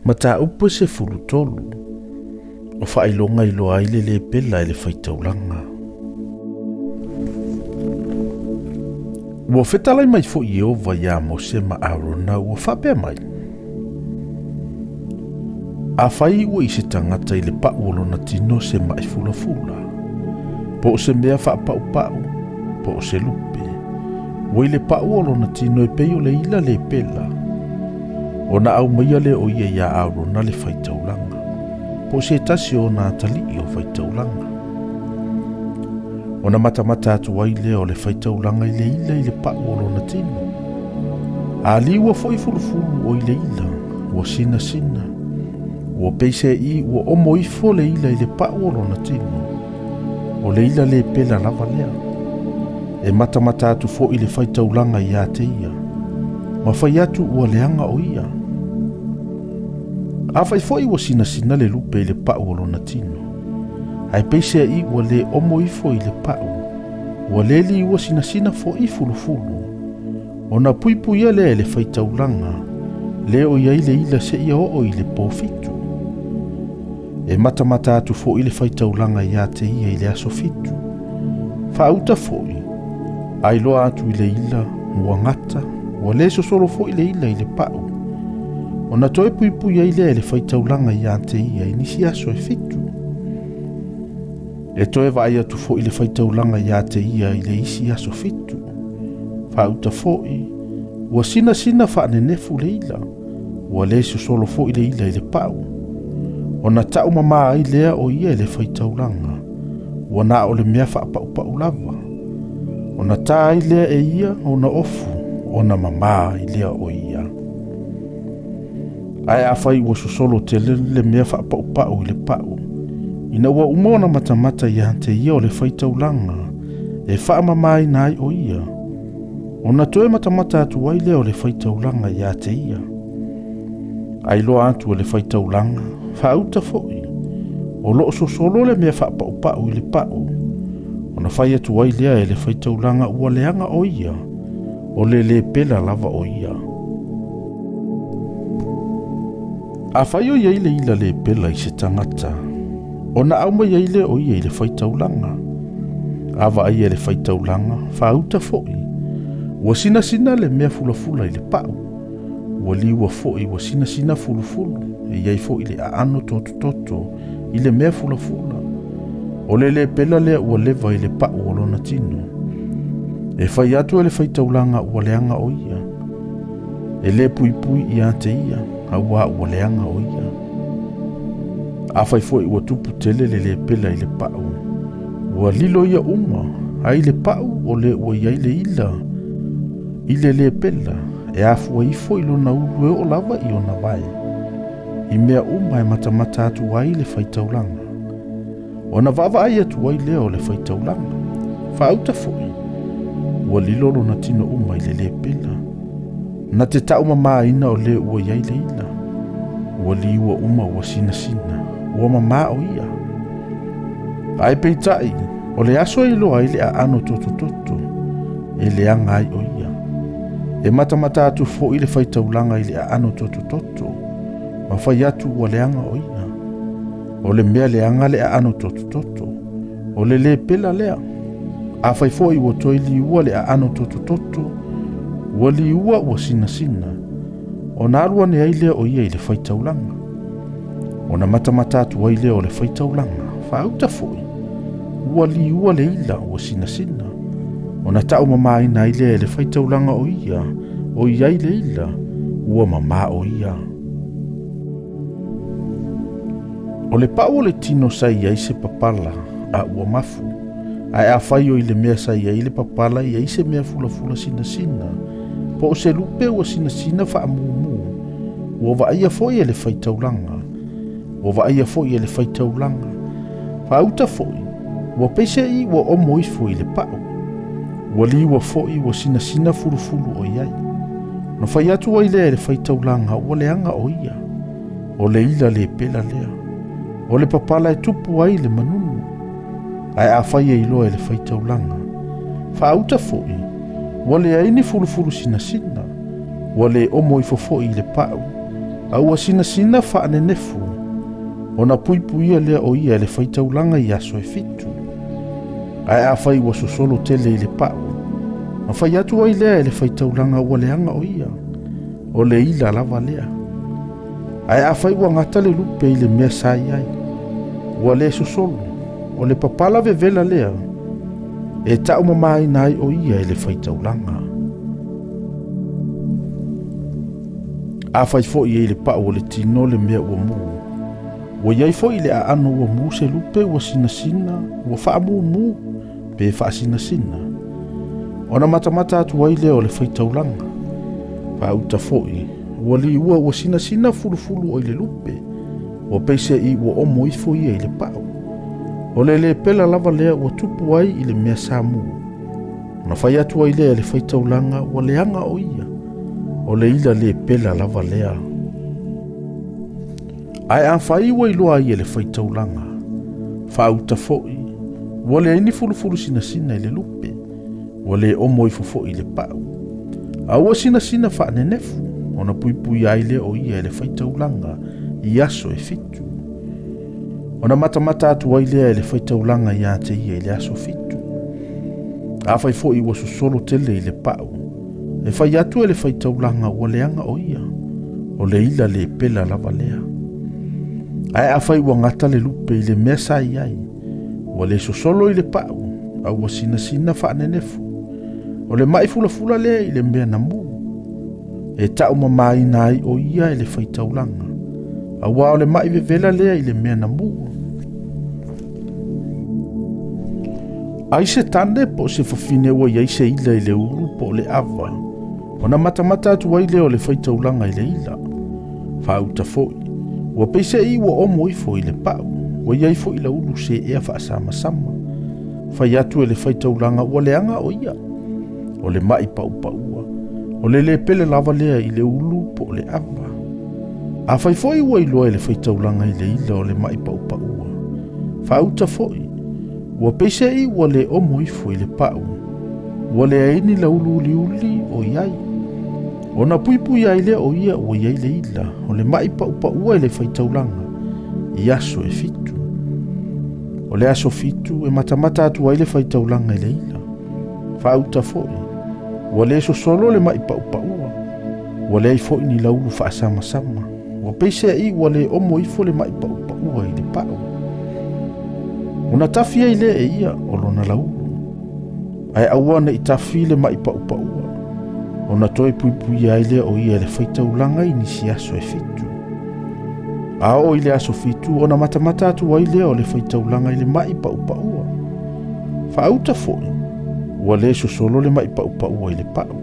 Mataupu e 13, o faailoga iloa ai le le pela e le faitaulaga. Ua fetalai mai foi Ieova iā Mose ma Arona ua faapea mai, Afai ua i se tagata i le pau o lona tino se ma'i fulafula, po o se mea faapaupau, po o se lupe, ua i le pau o lona tino e pei o le ila le pela, ona aumaia lea o ia iā Arona le faitaulaga, po o se tasi o ona atalii o faitaulaga. Ona matamata atu ai lea o le faitaulaga i le ila i le pau o lona tino. A liua foi fulufulu o i le ila, ua sinasina, ua peiseai ua omo ifo le ila i le pau o lona tino. O le ila le pela lava lea. E matamata atu foi le faitaulaga ia te ia, ma fai atu ua leaga o ia. Afai foi ua sinasina le lupe i le pau o lona tino, ae peiseai ua le omo ifo i le pau, ua le liua sinasina foi fulufulu, ona puipuia lea e le faitaulaga, le o i ai le ila seia oo i le pofitu. E matamata atu foi le faitaulaga ia te ia i le aso fitu. Faauta foi, a iloa atu i le ila, ua gata, ua le sosolo foi le ila i le pau, ona toe puipui ai lea e le faitaulaga ia te ia i nisi aso e fitu. E toe vaai atu foi le faitaulaga ia te ia i le isi aso fitu. Faauta foi, ua sinasina faanenefu le ila, ua le sosolo foi le ila i le pau. Ona taumamā ai lea o ia e le faitaulaga, ua na o le mea faapaupau lava. Ona ta ai lea e ia ona ofu, ona mamā ai lea o ia. Ae afai ua sosolo tele le mea faapaupau i le pau, ina ua uma ona matamata ia te ia o le faitaulaga e faamamāina ai o ia, ona toe matamata atu ai lea o le faitaulaga ia te ia. A iloa atu e le faitaulaga, faauta foi, o loo sosolo le mea faapaupau i le pau, ona fai atu ai lea e le faitaulaga ua leaga o ia, o le le pela lava o ia. Afai o i ai le ila le pela i se tagata, ona aumai ai lea o ia i le faitaulaga. A vaaia e le faitaulaga, faauta foi, ua sinasina le mea fulafula i le pau, ua liua foi ua sinasina fulufulu, e i ai foi le aano totototo i le mea fulafula. O le le pela lea ua leva i le pau o lona tino. E fai atu e le faitaulaga ua leaga o ia. E le puipui ia te ia, auā ua leaga o ia. Afai foi ua tupu tele le le pela i le pau, ua lilo ia uma, ai le pau o le ua i ai le ila i le le pela, e afua ifo i lona ulu e oo lava i ona vae, i mea uma e matamata atu ai le faitaulaga. Ona vaavaai atu ai lea o le faitaulaga. Faauta foi, ua lilo lona tino uma i le le pela. Na te taumamāina o le ua i ai le ila. Ua liua uma ua sinasina, ua mamā o ia. Ae peitai, o le aso e iloa ai le aano totototo, e leaga ai o ia. E matamata atu foi le faitaulaga i le aano totototo, ma fai atu ua leaga o ia. O le mea leaga le aano totototo, o le le pela lea. Afai foi ua toe liua le aano totototo, ua liua ua sinasina, ona alu ane ai lea o ia i le faitaulaga. Ona matamata atu ai lea o le faitaulaga, faauta foi, ua liua le ila ua sinasina. Ona taumamāina ai lea e le faitaulaga o ia, o i ai le ila, ua mamā o ia. O le pau o le tino sa i ai se papala, a ua mafu, ae afai o i le mea sa i ai le papala i ai se mea fulafula sinasina, po o se lupe ua sinasina faamumu, ua vaaia foi e le faitaulaga, ua vaaia foi e le faitaulaga, faauta foi, ua peiseai ua omo ifo i le pau, ua liua foi ua sinasina fulufulu o i ai. Na fai atu ai lea e le faitaulaga ua leaga o ia, o le ila le pela lea, o le papala e tupu ai le manunu. Ae afai e iloa e le faitaulaga, faauta foi, ua leai ni fulufulu sinasina, ua le omo ifo foi i le pau, A ua sinasina faanenefu, ona puipuia lea o ia e le faitaulaga i aso e 7. Ae afai ua sosolo tele i le pau, na fai atu ai lea e le faitaulaga ua leaga o ia, o le ila lava lea. Ae afai ua gata le lupe i le mea sa i ai, ua le sosolo, o le papala vevela lea, e taumamaina ai o ia e le faitaulaga. Afai foi e i le pau o le tino le mea ua mu, ua iai foi le aano ua mu se lupe ua sinasina, ua faamumu pe faasinasina, ona matamata atu ai lea o le faitaulaga. Faauta foi, ua liua ua sinasina fulufulu o i le lupe, ua peiseai ua omo ifo ia i le pau. O le le pela lava lea ua tupu ai i le mea sa mu, ona fai atu ai lea e le faitaulaga ua leaga o ia, o le ila le pela lava lea. Ae afai ua iloa ai e le faitaulaga, faauta foi, ua leai ni fulufulu sinasina i le lupe, ua le omo ifo foi i le pau. A ua sinasina faanenefu, ona puipuia ai lea o ia e le faitaulaga i aso e 7. Ona matamata atu ai lea e le faitaulaga ia te ia i le aso 7. Afai foi ua sosolo tele i le pau, e fai atu e le faitaulaga ua leaga o ia, o le ila le pela lava lea. Ae afai ua gata le lupe i le mea sa i ai, ua le sosolo i le pau, a ua sinasina faanenefu, o le mai fulafula lea i le mea na mu, e taumamaina ai o ia e le faitaulaga, aua o le mai vevela lea i le mea na mu. Ai se tane po o se fafine ua iai se ila i le ulu po o le ava, ona matamata atu ai lea o le faitaulaga i le ila. Faauta foi, ua peiseai ua omo ifo i le pau, ua iai foi la ulu se ea faasamasama. Fai atu e le faitaulaga ua leaga o ia, o le mai paupaua, o le le pele lava lea i le ulu po o le ava. Afai foi ua iloa e le faitaulaga i le ila o le mai paupaua, faauta foi, ua peiseai ua le omo ifo i le pau, ua leai ni laulu uliuli o iai. Ona puipui ai lea o ia ua iai le ila, o le mai paupaua e le faitaulaga i aso e 7. O le aso 7 e matamata atu ai le faitaulaga i le ila. Faauta foi, ua le sosolo le mai paupaua, ua leai foi ni laulu faasamasama, ua peiseai ua le omo ifo le mai paupaua i le pau. Ona tafi ai lea e ia o lona laulu, ae aua nei tafi le mai paupaua, ona toe puipuia ai lea o ia e le faitaulaga i nisi aso e 7. A oo i le aso 7, ona matamata atu ai lea o le faitaulaga i le mai paupaua. Faauta foi, ua le sosolo le mai paupaua i le pau,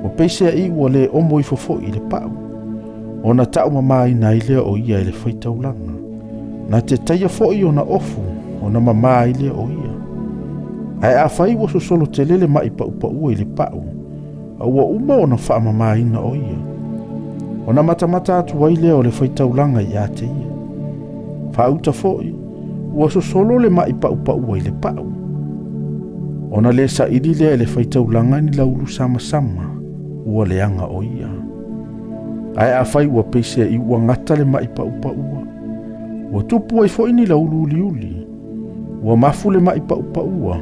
ua peiseai ua le omo ifo foi i le pau, ona taumamaina ai lea o ia e le faitaulaga. Na te taia foi ona ofu, ona mama ai lea o ia. Ae afai ua sosolo tele le mai paupaua i le pau, a ua uma ona faamamaina o ia, ona matamata atu ai lea o le faitaulaga ia te ia. Faauta foi, ua sosolo le mai paupaua i le pau, ona le saili lea e le faitaulaga ni laulu samasama, ua leaga o ia. Ae afai ua peiseai ua gata le mai paupaua, ua tupu ai foi ni laulu uliuli, ua mafu le mai paupaua,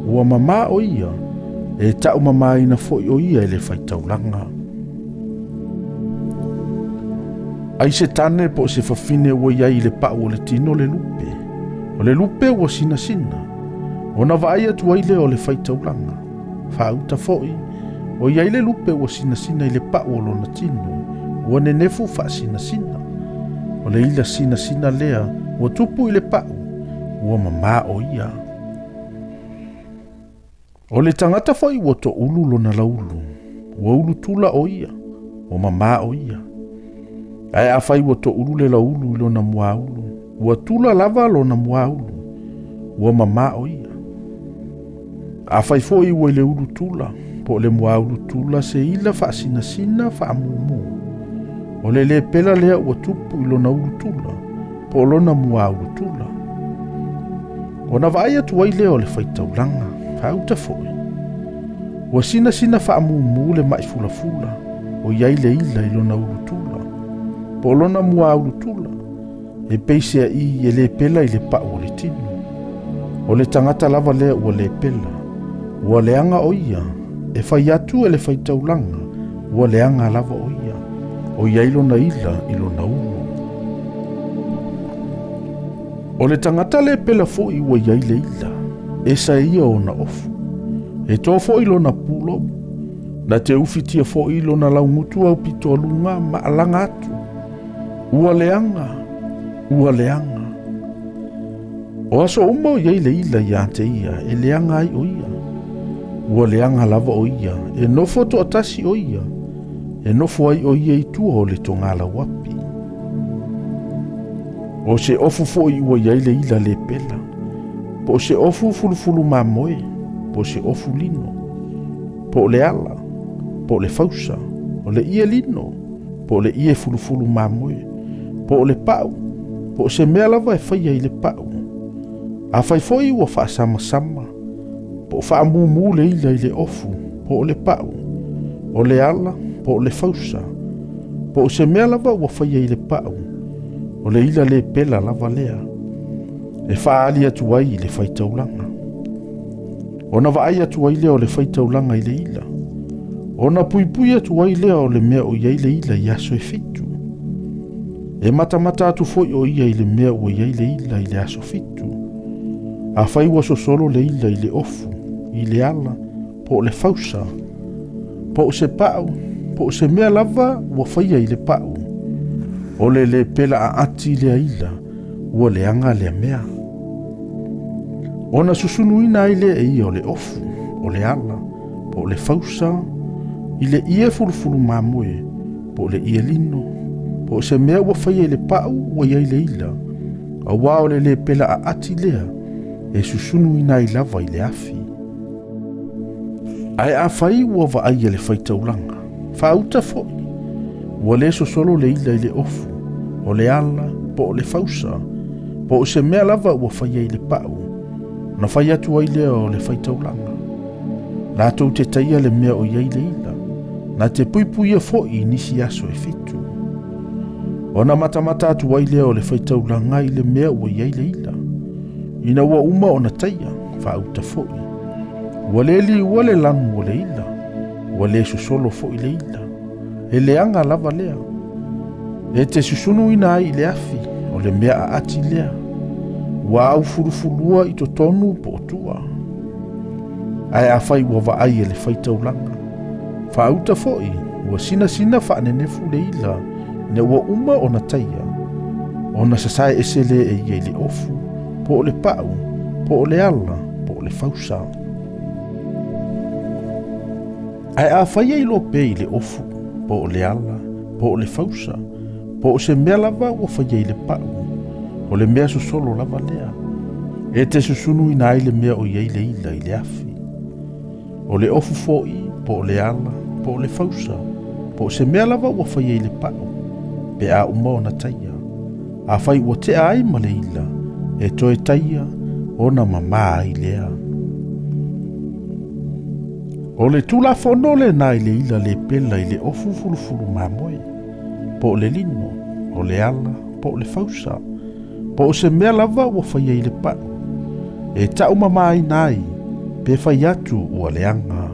ua mama o ia, e taumamaina foi o ia e le faitaulaga. Ai se tane po o se fafine ua iai i le pau o le tino le lupe, o le lupe ua sinasina, ona vaai atu ai lea o le faitaulaga. Faauta foi, o iai le lupe ua sinasina i le pau o lona tino, ua nenefu faasinasina. O le ila sinasina lea ua tupu i le pau, ua mama o ia. O le tagata foi ua toulu lona laulu, ua ulu tula o ia, ua mama o ia. Ae afai ua toulu le laulu i lona muaulu, ua tula lava lona muaulu, ua mama o ia. Afai foi ua i le ulu tula, po o le muaulu tula se ila faasinasina faamumu, o le le pela lea ua tupu i lona ulu tula, po o lona muaulu tula. Ona vaai atu ai lea o le faitaulaga, faauta foi, ua sinasina faamumu le mai fulafula, o iai le ila i lona ulu tula. Po o lona muaulutula, e peiseaʻi e lepela i le paʻu o le tino. O le tagata lava lea ua lepela, ua leaga o ia, e fai atu e le faitaulaga, ua leaga lava o ia, o i ai lona ila i lona ulu. O le tagata lepela foʻi ua i ai le ila, esa ia ona ofu. E to foʻi lona pulou, na te ufitia foʻi lona laugutu aupito aluga ma alaga atu. Ua leaga, ua leaga. O aso uma o i ai le ila iā te ia, e leaga ai o ia. Ua leaga lava o ia, e nofo toatasi o ia, e nofo ai o ia i tua o le togalauapi. O se ofu foʻi ua i ai le ila lepela, po o se ofu fulufulu mamoe, po o se ofu lino, po o le ala, po o le fausa, o le ie lino, po o le ie fulufulu mamoe, po o le paʻu, po o se mea lava e faia i le paʻu. Afai foʻi ua faasamasama, po o faamumu le ila i le ofu, po o le paʻu, o le ala, po o le fausa, po o se mea lava ua faia i le paʻu, o le ila lepela lava lea, e faaali atu ai i le faitaulaga. Ona vaai atu ai lea o le faitaulaga i le ila, ona puipui atu ai lea o le mea o i ai le ila i aso e 7. E matamata atu foʻi o ia i le mea ua i ai le ila i le aso 7. Afai ua sosolo le ila i le ofu, i le ala, po o le fausa, po o se paʻu, po o se mea lava ua faia i le paʻu, o le lepela aati lea ila, ua leaga lea mea. Ona susunuina ai lea e ia o le ofu, o le ala, po o le fausa, i le ie fulufulu mamoe, po o le ie lino, po o se mea ua faia i le paʻu ua i ai le ila, auā o le lepela aati lea, e susunuina ai lava i le afi. Ae afai ua vaai e le faitaulaga, faauta foʻi, ua le sosolo le ila i le ofu, o le ala, po o le fausa, po o se mea lava ua faia i le paʻu, na fai atu ai lea o le faitaulaga. Latou te taia le mea o i ai le ila, na te puipuia foʻi i nisi aso e 7. Ona matamata atu ai lea o le faitaulaga i le mea ua i ai le ila, ina ua uma ona taia, faauta foʻi. Ua le liua le lanu o le ila, ua le sosolo foʻi le ila, e leaga lava lea. E te susunuina ai i le afi, o le mea aati lea, ua aufulufulua i totonu po o tua. Ae afai ua vaai e le faitaulaga, faauta foʻi, ua sinasina faanenefu le ila, ina ua uma ona taia, ona sasae ese lea e ia i le ofu, po o le paʻu, po o le ala, po o le fausa. Ae afai e iloa pea i le ofu, po o le ala, po o le fausa, po o se mea lava ua faia i le paʻu, o le mea sosolo lava lea, e te susunuina ai le mea o i ai le ila i le afi. O le ofu foʻi, po o le ala, po o le fausa, po o se mea lava ua faia i le paʻu, pe a uma ona taia. Afai ua tea ai ma le ila, e toe taia, ona mamā ai lea. O le tulafono lenā i le ila lepela i le ofu fulufulu mamoe, po o le lino, o le ala, po o le fausa, po o se mea lava ua faia i le paʻu, e taʻumamāina ai, pe fai atu ua leaga.